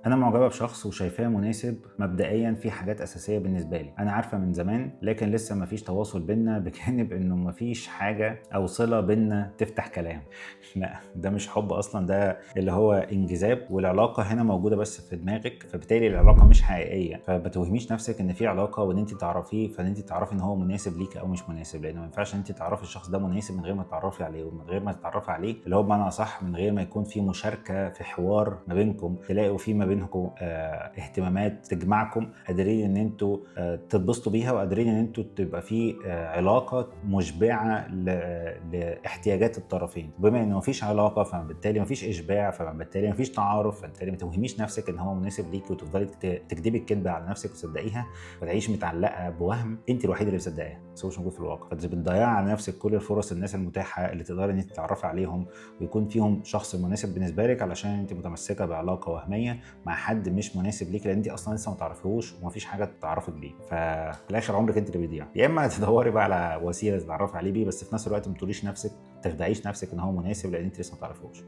انا معجبه بشخص وشايفاه مناسب مبدئيا، في حاجات اساسية بالنسبة لي انا عارفه من زمان، لكن لسه ما فيش تواصل بينا، بجانب انه ما فيش حاجة او صله بينا تفتح كلام. لا، ده مش حب اصلا، ده اللي هو انجذاب، والعلاقة هنا موجودة بس في دماغك، فبالتالي العلاقة مش حقيقيه. فما توهميش نفسك ان في علاقة وان انت تعرفيه، فان انت تعرفي ان هو مناسب ليك او مش مناسب، لان ما ينفعش ان انت تعرفي الشخص ده مناسب من غير ما تتعرفي عليه، ومن غير ما تتعرفي عليه اللي هو بمعنى اصح من غير ما يكون في مشاركة في حوار ما بينكم، تلاقوا في ما بينكم اهتمامات تجمعكم، قادرين ان انتوا تتبسطوا بيها، وقادرين ان انتوا تبقى في علاقة مشبعة لاحتياجات الطرفين. بما ان مفيش علاقه، فبالتالي مفيش اشباع، فبالتالي مفيش تعارف، فبالتالي ما توهميش نفسك ان هو مناسب ليكي وتفضلي تكدبي الكذبة على نفسك وتصدقيها وتعيشي متعلقه بوهم انت الوحيدة اللي مصدقاه، بس هو مش موجود في الواقع. فانت بتضيعي على نفسك كل الفرص، الناس المتاحة اللي تقدري ان انت تتعرفي عليهم ويكون فيهم شخص مناسب بالنسبة لك، علشان انت متمسكة بعلاقة وهمية مع حد مش مناسب ليك، لان انت اصلا لسه ما تعرفيهوش ومفيش حاجة تعرفك بيه. ففي الاخر عمرك انت اللي بيضيع. يا اما تدوري بقى على وسيلة تتعرفي عليه بيه، بس في نفس الوقت ما تقوليش نفسك، ما تخدعيش نفسك ان هو مناسب، لان انت لسه ما تعرفيهوش.